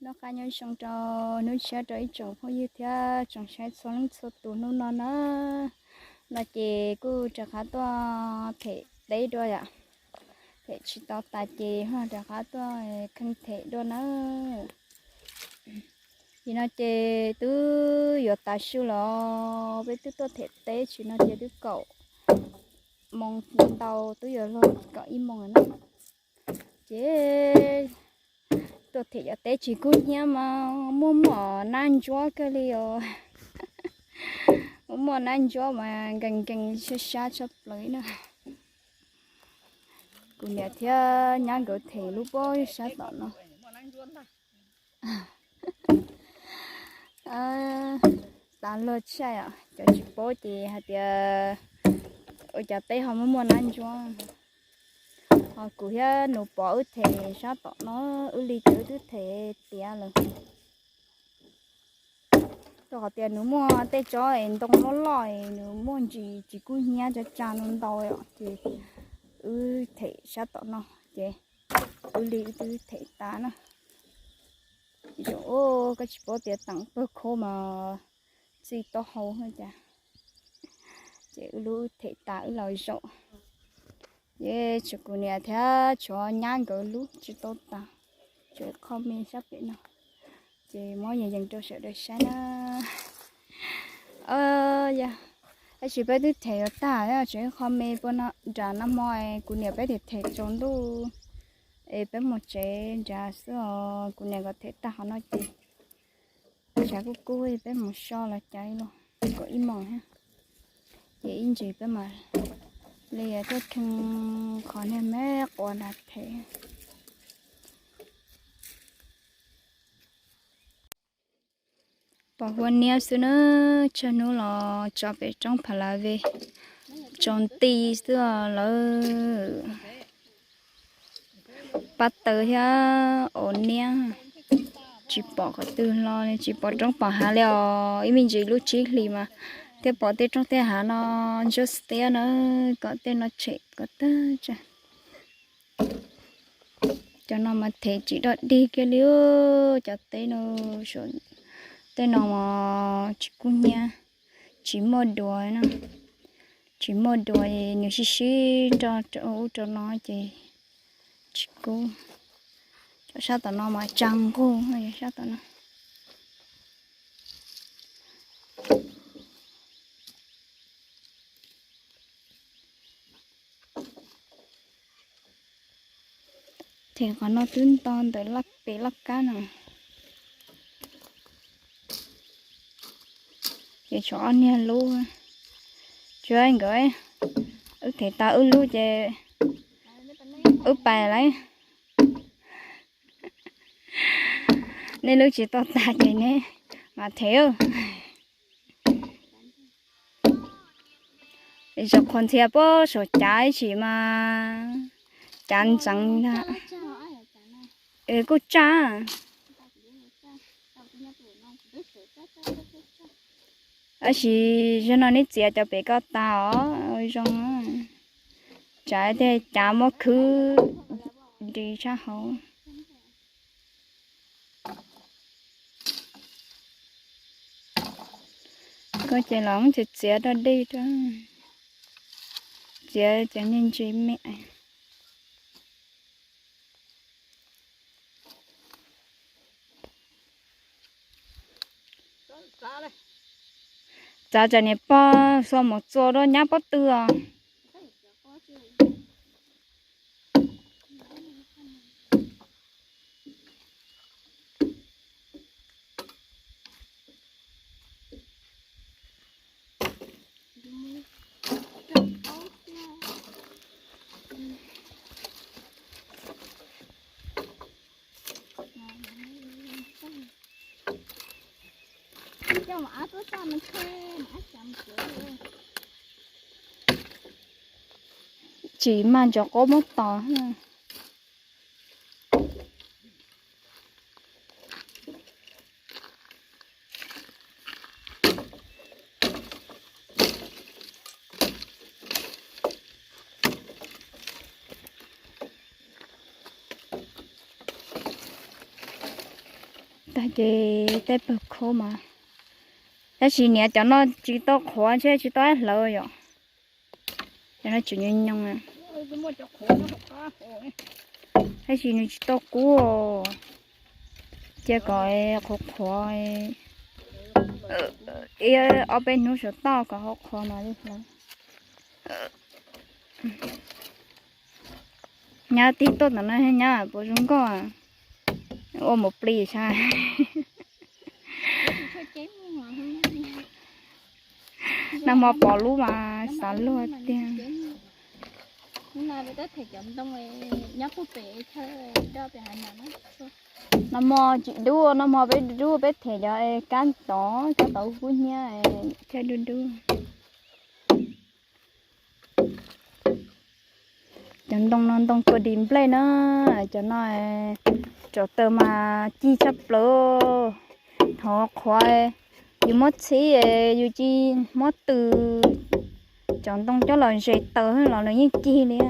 Noj qab nyob zoo rau hnub tshiab rau ib tsoom phooj ywg thiab tsoom saib txhua leej txhua tus hnub no na. No ces kuj rov qab tuaj them teb dua yom. Them tsis tau tas ces ho rov qab tuaj kheej them dua na. Nim no ces twb yuav tav su los peb twb tuaj them teb tsis no ces twb kaum moos ntau, twb yuav luag kaum ib moos lawm na. Ces tuaj them cov teb tsis kub hnyiab mas muaj muaj nab ntsuab kawg li os. Muaj muaj nab ntsuab mas nkees nkees sab sab tshaj plaws na. Kuv niam thiab nyab nkawd them lub pob sab tom no. Xav luag tshaj os, cov tsis paub ces hais tias ua cov teb ho muaj muaj nab ntsuab. Ho kuv thiab nus Pov wb them sab tom no, wb li ces wb twb them tiav lawm. Rau qhov tias nws muaj tej tsob es ntoo loj loj es nws muaj ntsis tsis kub hnyiab tsa tsa no ntau os, ces wb them sab tom no, ces wb li wb twb them tas na. Ces tsoom, koj tsis paub tias teem pawg khaub mas txij taub hau cas. Ces wb lub them tas wb los zaum. Ces tshuav kuv niam thiab tshuav nyab nkawd lub tsis tau tas, tshuav qho me sab pem no. Ces muab yees yees rau sawv daws saib na. Yog, tab sis peb twb them yuav tag, tshuav ib qho me puag nram no hmo kuv niam peb them them tsaus ntuj es peb mus tsev nrad xwb os. Kuv niam nkawd them tag qhov no ces tshav kub kub peb mus so los cas los kaum ib moos thiab. Ces ib ntsis peb mam li tuaj kheej qhov niag me quas nrad them. Pom huab niab xwb na, tsawg hnub los tso pem roob Pha La Ve tsaus nti xwb os lawm. Pab taws thiab os niab, tsis pom qhov twg hlo li, tsis pom roob pom hav li os. Ib me ntsis lub tsib hlis mas thiaj pom tej roob tej hav no ntsuab xiab na, kom tej no tshem kom tag tsa. Cov no mas them tsis dog dig kiag li, cov teb no, tej no mas tsis kub hnyiab, tsis muaj duav na, tsis muaj duav, nws sib sib nrog rau ub rau no ces tsis kub. Cov sab tom no mas tsag nquj, sab tom no. Them qhov no twb nto ntawm laj pem laj kab no. Ces tshuav ob niag lub, tsuav nkawd, wb them tas wb lub ces wb pais lawm. Nej lub tsis tau tas ces neb mam them. Zaum qhuas ntxhias puag saum cav ib sim mas cav ntxeev ntag. Kuj tsaj. Tab sis zaum no neb txiav cov pem ko tas os, zoo. Tsam tej cav muab khwb nti sab hauv. Koj ces los txiav txiav dog dig rau, txiav cov niag ntsis me. Txav tsam niam pog xuas mus txua rau nyab pob tw os. Tsis maj ntsaum qaub muab tos. Tag ces tej pawg khaub mas, tab sis niam cov no tsis tau qhuav ntshe tsis tau hlawv yom. Cov no tseem nyoos nyoos. Tab sis nws tsis tau kub, cia kom qhuav qhuav ib ob peb hnub saum toj kom ho qhuav mas li hlawv. Nyab tig tuaj tom no nyab puas zoo nkauj, ua mus plig sab. Nag hmo pom lub mas xav luag tiag. Nag hmo tsis dub, nag hmo peb dub peb them cov kab tod, kab tod kub hnyiab thiab dub dub. Cov ntoo no ntoo kua dis nplej na, cov no tsaus taws mas cig tshaj plaws. Thov qhuav, yus muab txhib, yus cia muab tws cov ntoo coj los zes taws los nws yeej cig li.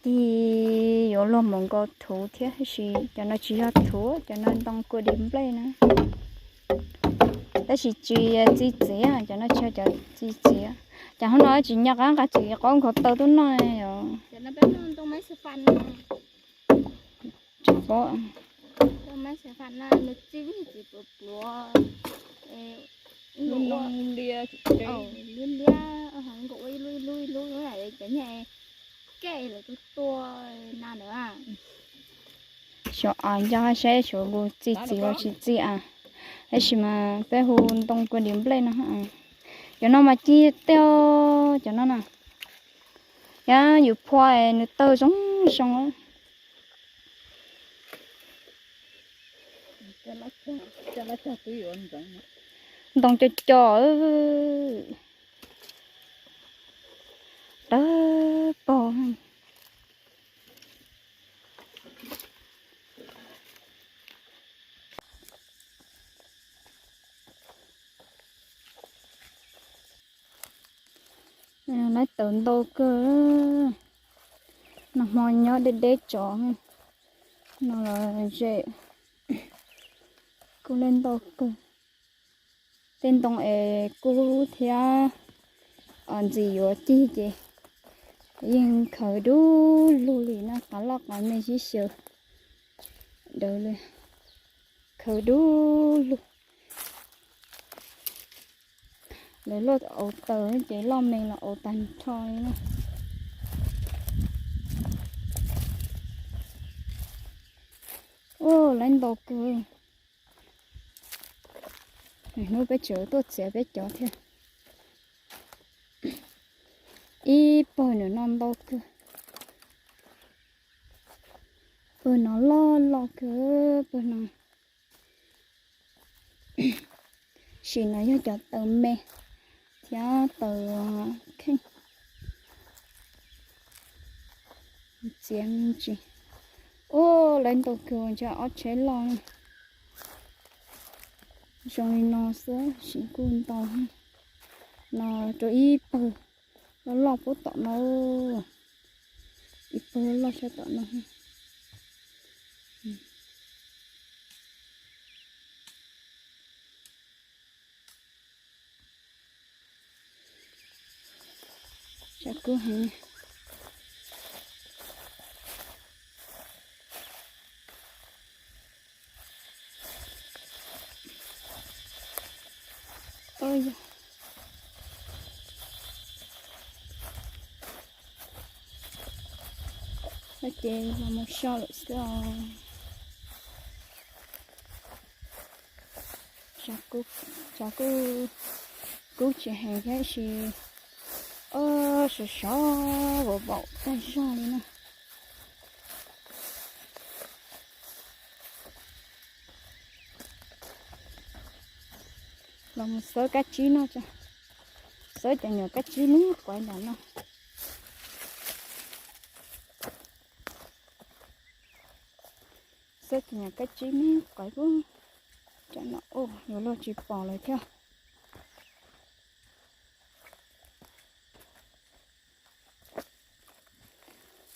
Cig yuav luag mus nkaus thuv thiab, tab sis cov no tsis yog thuv, cov no ntoo kua dis nplej na. Tab sis tsis txi txiav, cov no tsis yog cov txi txiav. Cas hnub no tsis nco qab nqa txiv qaub nkhaus taw tuaj noj os. Tsis paub. Xyov nco saib xyov kuv txi txiv los tsis txi a. Tab sis mas peb hu ntoo kua dis nplej no. Cov no mas cig tej, cov no na. Yog yus phua nws tawg zoo zoo. Ntoo co co, dawb paug. Lawv tawm ntau kawg. Nag hmo nyob deb deb tsov no los zem kuj lawv ntau kawg. Tej ntoo es kub thiab ntxim yuav cig ces yeej khaws dub lug li na, qav loj qav me sib xyaw dawv li, khaws dub lug. Lawv loj aus taws ces loj me los aus tag nrho li na. Ua lawv ntau kawg. Hnub peb tseem tuaj txiav peb cov thiab. Ib pawg nws no ntau kawg. Pawg no loj loj kawg pawg no. Sim no yog cov taws me thiab taws kheej. Txiav me ntsis. Ua lawv ntau kawg, ntshe ob tsheb loj. Zoo li no xwb sim kuj ntau. No rau ib pawg loj loj pub tom no. Ib pawg loj sab tom no. Tshav kub heev. Ces los mus so lawm xwb os. Tshav kub, kub tsis heev thiab sis, o, sov sov vaum vaum tag zog li na. Los mus xawb kab tsib noj tso. Xawb cov nyuam kab tsib me quav nram no. Xawb cov nyuam kab tsib me quav, tam no yuav luag tsis pom lawm thiab.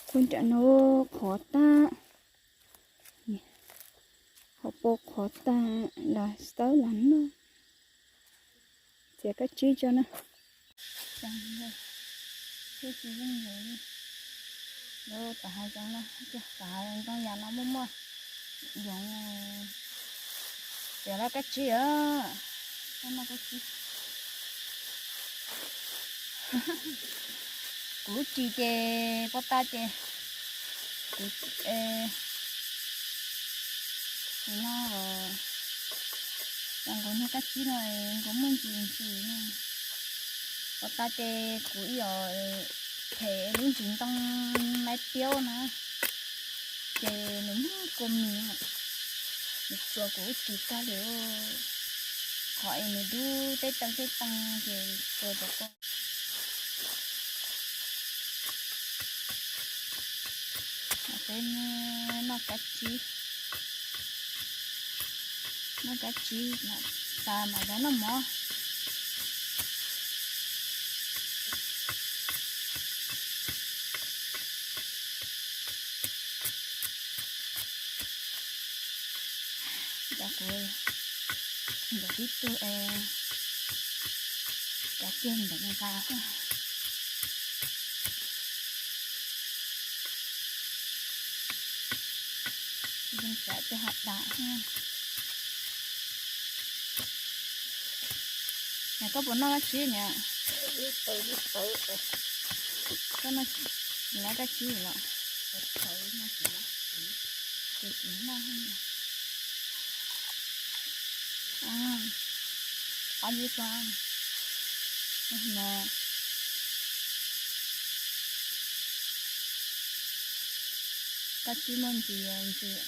Kuv nram no qhuav tag. Pua qhuav tag los xawb los noj. Txiav kab tsib tso na. Thiab tsis yeej yus li. Lub tom hav zoov no, tom hav zoov yam no muaj muaj yoov. Txiav lawm kab tsib os. Koj noj kab tsib. Kuv lub ris ces pov tas ces kuv, kuv no, kuv niag kab tsib no kuv muaj ntsis ntsis no. Pov tas ces kuv ib yam them lub ntsis ntoo laib tiaub na, ces nws muaj kua mis, nws tsuas kuv lub ris tag li. Qhov es nws dub teb tee teb tee ces tsuas cov ko. Peb noj kab tsib, noj kab tsib tas mam rov noj mov. Cov kuv ntawm tib tug es cov ceg ntawm nqa xwb. Yeej txawm tej hom dam. Niam, koj puas noj kab tsib niam? Koj noj lawm kab tsib los? Ces tsis noj. Qab yib tso no. Kab tsib muaj ntsis ntsis.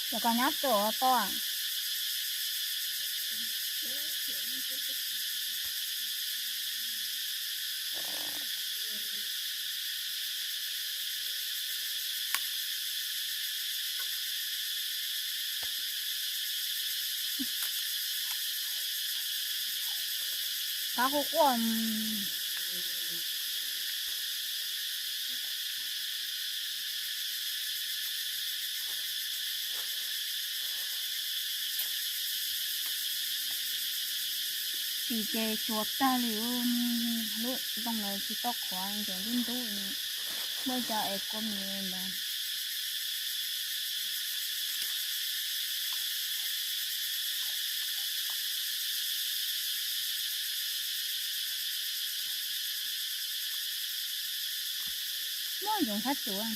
Cov koj nyab tuaj ua toj. Qab quaj quaj. Ris ces tsuas tag li, lub ntoo lawm tsis tau qhuav, ncaim ntub ntub, muaj cov es kua mis ntawd. Muaj yoov sab tsum.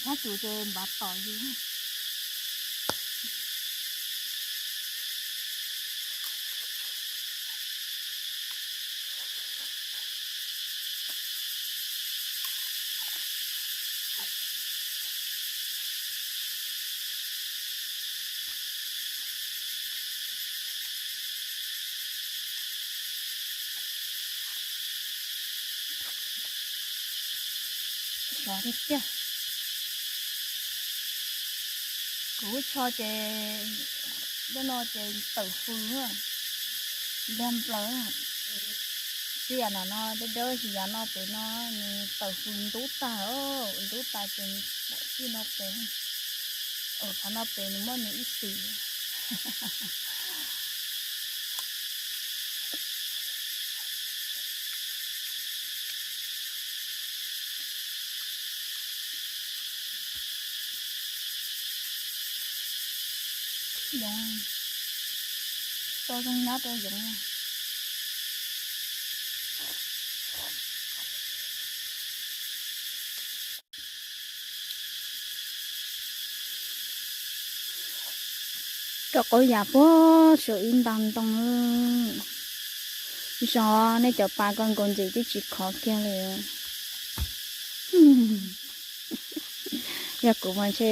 Sab tsum ces npav tom yus. Sov tiag tiag. Kuv lub tsho ces, lub no ces tawm fws, nplag nplaws. Txij yav no dawb dawb, txij yav no pem no nws tawm fws ntub tag, ntub tas ces pom txij no pem. Qhov no pem nws muaj nws ib xis. Yoov, tau zoo nyob rau yoov. Rau qhov yam puag saum ib nta ntoo, Zov nej cov pas ko nkaus ntxim twb tsis khov kiag li. Yog kuv mas ntshe,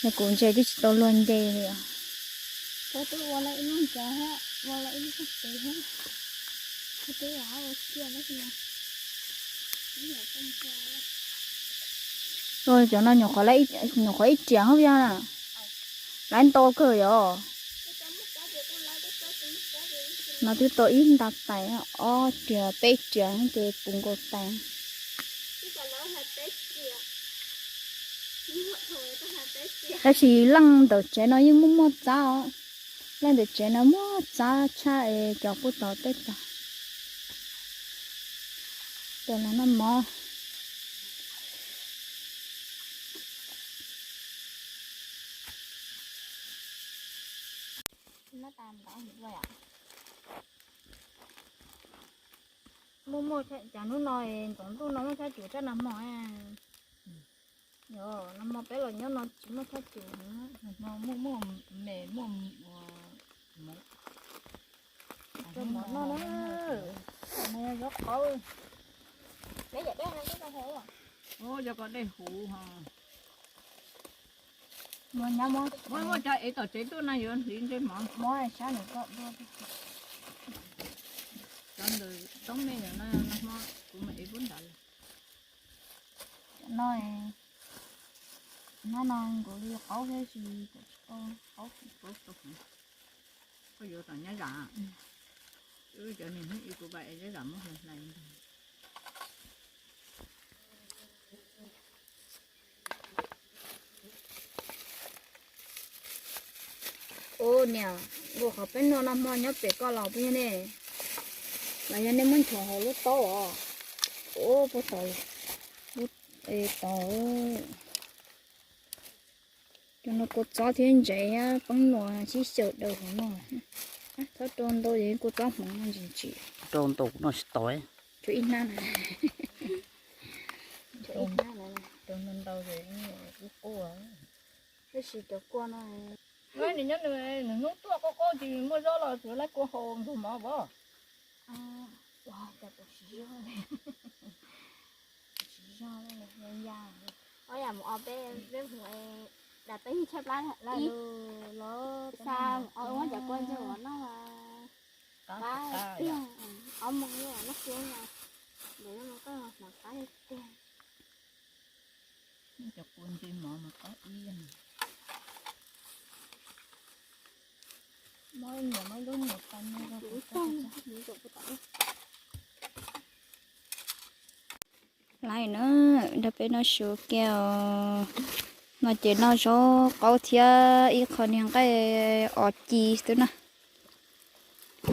yog kuv ntshe twb tsis tau luag nce li os. Cov no nyuam qhuav ib riam hauv yog na, lawv ntau kawg yom. No twb tau ib nta tais, ob riam peb riam ces puv nkaus tais. Tab sis leej ntawm tsev no yeej muaj muaj txab os. Leej ntawm tsev no muaj txab tshaj es cov kuj tod tej tod. Tus los noj mov. Muaj muaj cas hnub no ntxoov ntuj no muaj tshab cum tshaj nag hmo. Yog nag hmo peb los nyob no tsis muaj tshab cum. Muaj muaj me muaj mov noj na. Zaub qaub. Yog koj dej huv ho. Muaj cov ev tom tsev tuaj na yuav hliv ntsej mov. Muab sab nws koj dua. Cov ntawm toob me no nag hmo kuv mam ev pub ntawd. No, hnab no nkaus li qaub thiab tsis tau qaub. Koj yuav tom nyob zam. Cov niag hnub ib kuv pab ev nyob zam muab hlais hlais. Ua niam, ua qhov peb noj nag hmo nyob pem koj los puas yog ne? Los yog nej muab nchos hauv lub taub os? Ua puag tom lub, tod. Cov no kua txob thiab ntsev, peeb nuas sib xyaw daws hauv no. Txhob rau ntau es kua txob hmoov no ntsim ntsim. Rau ntau kuv noj tsis tau. Tshuav ib hnab na. Tshuav ib hnab na. Rau ntau ntau es wb quaj. Tab sis cov kua no, nws nyob nws hnub tuaj qaub qaub ces muaj zaub los tsuav laib kua haus ntxuag mov vov. Ua cas tau siv zog, siv zog ya ya. Ob yam mus o peb, peb mus dam peb tshaj plab lawm los xa mus o ua cov kua ntxuag noj. Qab tiag, ob moos noj kiag no, ntawm no koj hnov qab tiag tiag. Cov kua ntse mov mas qab ib yam. Muab niam muab lub niam tas nws. Laiv na, nrog peb noj su kiag os. No ces noj zaub qaub thiab ib qho niag nqaij os ci xwb na.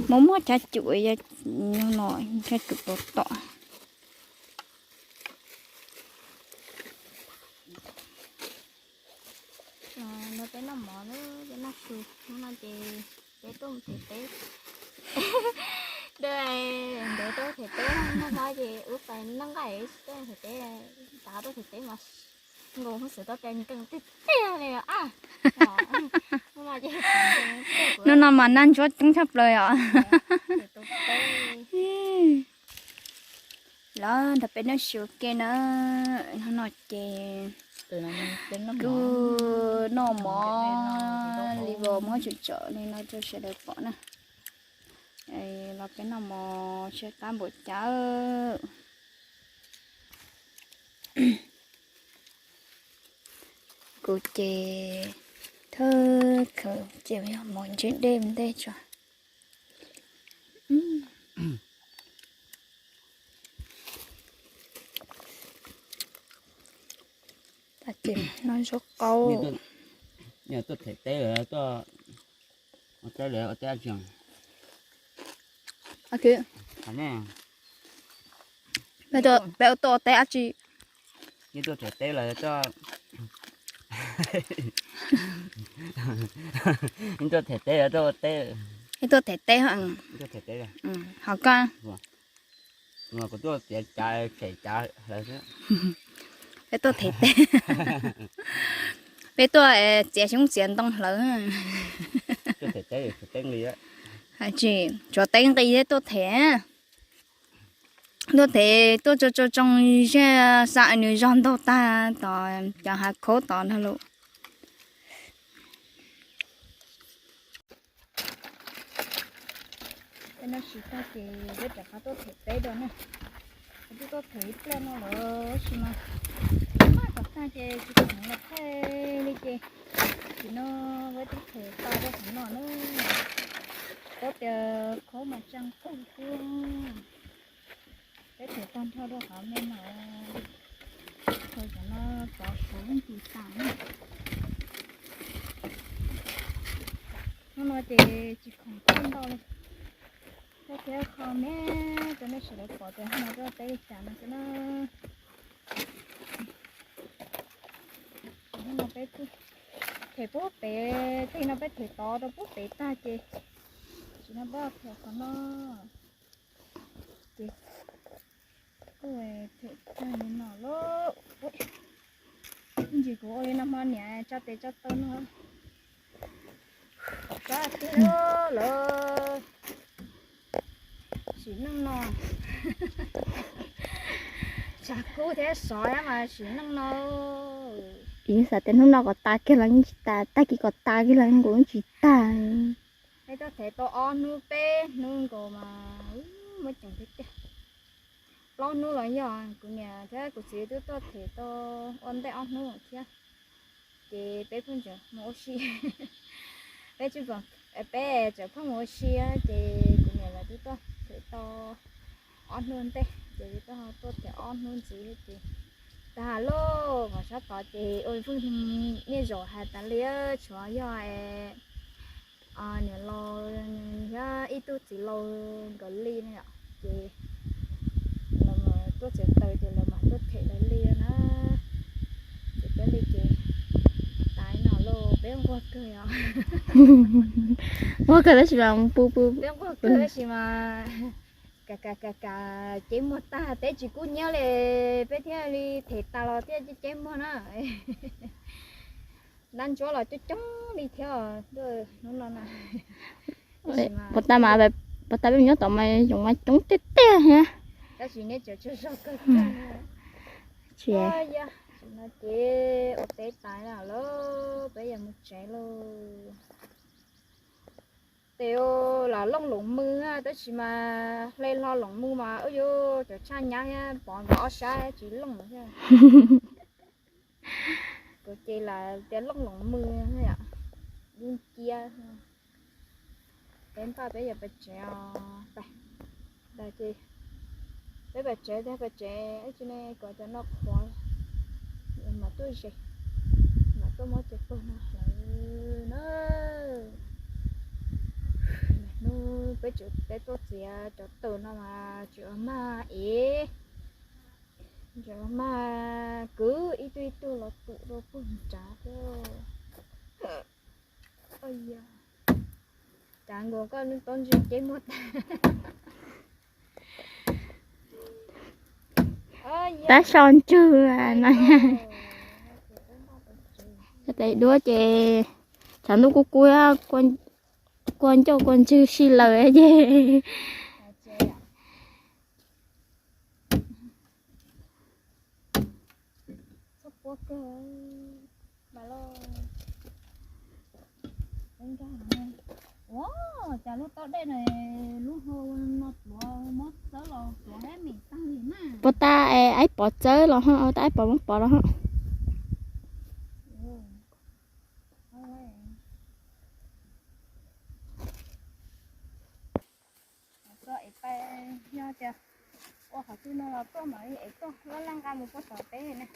Muaj muaj cab cum, no cab cum tom tom. No peb noj mov na, peb noj su, hnub no ces peb tuaj mus them teb. Ntev tuaj them teb, noj hmo ces wb pais noj nqaij, tuaj them teb, tav tuaj them teb mas nkaus hub xwm tau cai nkees tiag tiag li a. Hnub no mas nag ntsuab coob tshaj plaws os. Los nrog peb noj su ke na. Hnub no ces kuv noj mov li vos muab tsom tsom li no rau sawv daws pom na. Los peb noj mov tshaib qab npaum cas. Kuv ces thawj khaws ces yog mov ntse dej ntej tso. Ces noj zaub qaub. Tuaj them teb lawm, tuaj ua teb lawm, ua teb tsees. Peb tuaj ua teb dab tsi? Tuaj them teb lawm, tuaj them teb lawm, tuaj ua teb. Tuaj them teb, tuaj them teb. Ho koj? Kuv tuaj txiav cav them cav hlawv xwb. Peb tuaj them teb. Peb tuaj txiav xyoob txiav ntoo hlawv. Tuaj them teb, them teb nqi. Tsis, tsuav teb nqi thiab tuaj them. Tuaj them tuaj tsoo tsoo tsoo zej xav nws zog ntaug tag tom cov hav khaub tod ntag lauj. Tej no tsis tag ces peb rov qab tuaj them peb dua na. Peb twb tuaj them ib pliag no lawm tab sis mas maj kom tag ces tsis khoom los thaij li ces, tam sim no peb twb them tau rau qhov no na. Paub tias khaub mas tsa nqug xwb. Peb them tag nrho rau qhov me no, thaum cov no tov kuv yeej tsis tas na. Hnub no ces tsis khoom thaij ntau li, thaij thiab kho me rau nej sawv daws pom tias hnub no tuaj teb li cas no xwb na. Hnub no peb them pub pem, tag kis no peb them tod rau pub pem tag ces, tam sim no peb them qhov no. Ces kuj them tag li no lauj. Ib ntsis kuv ua li no hmo niam tso tes tso taw no. Tso tes lawm. Sim neej no, tshav kub thiab sov thiab mas sim neej no. Kuv xav tias hnub no kom tas kiag los yeej tsis tas, tag kis kom tas kiag los nkaus yeej tsis tag. Peb tuaj them tau ob hnub peb hnub nkaus mas muaj ceem tiag tiag. Plaub hnub los yog kuv niam thiab kuv txiv twb tuaj them tau ua ntej ob hnub thiab. Ces peb pheej tseem mus ua si, peb tsis pom, peb tseem pheej mus ua si ces kuv niam lawv twb tuaj them tau ob hnub ntej ces twb tuaj them ob hnub ntxiv ces tag lauj. Mas sab tod ces ua pheej niaj zaus hais tas li, tshuav yog niam laus thiab ib tug txiv laus nkawd li no yom, ces lawv mam tuaj txiav taws ces lawv mam tuaj them lawv li na. Ces peb li ces tas no lauj, peb nquag kawg os. Nquag kawg tab sis mas pub pub, peb nquag kawg tab sis mas kam kam kam kam ceb muag tag, teb tsis kub nyiab li peb thiaj li them tas los thiaj ceb muag na. Nab ntsuab los coob coob li thiab hnub no na. Puas tas mas, puas tas peb mus nyob tom mas yoov mas coob tiag tiag thiab. Tab sis neb tseem tsaug zog kawg. Tsis, no ces ua teb tas lawm, peb yuav mus tsev lauj. Tes lam looj loov mws tab sis mas hle hlo loov mws mas ua yuav cov tshaj nyab thiab pov nkawd ob sab tsis looj thiab. Kuv ces lam tias looj loov mws yom, yeej cia. Peb npaj peb yuav pais tsev os. Pais, ces peb pais tsev, pais tsev ib tsi ne kom cov no qhuav mam tuaj ze, mam tuaj muab cov pawg no hlawv na. Hnub peb tseem peb tuaj txiav cov taws no mas tseem mag ev, tseem mag kwv ib tug ib tug los twm rau puag nrad thiab. Cas nkaus koj lub taub ntsig ceb muag tag. Tab so ntswg no. Tes duab ces tshav ntuj kub kub, kua ncauj kua ntswg si lawm ces Ua, cas lub taub dej no, lub hau no pluav mob txawb los pluav hab mem tag li na. Puas tas aib pov txawb los ho, tas aib pov mob pov los ho. Txo es pais, yog tias ua qhov twg no los tuaj mam li es tuaj laj laj nqa mus puag tom teb na.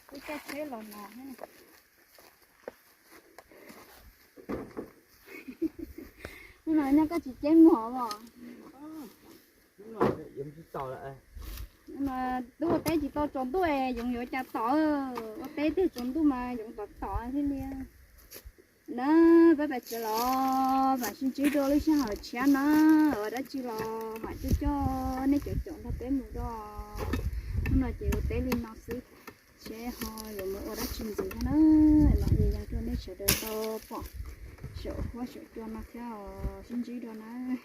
Wb caij tsheb los los thiab na. Hnub no nyob koj tsis ceb muag os. Mas twb ua teb tsis tau tsaus ntuj, yoov yuav cas tom, ua teb tiag tsaus ntuj mas yoov tom tom thiab li. Na, peb pais tsev los mam sib ntsib dua lub sij hawm tshiab na, ua dab tsi los mam coj coj nej cov caum nrog peb mus dua. Hnub no ces ua teb li no xwb, seb ho yuav mus ua dab tsi ntxiv thiab na, los li yog rau nej sawv daws tau pom saum huab saum cua no thiab os, sib ntsib dua nawb.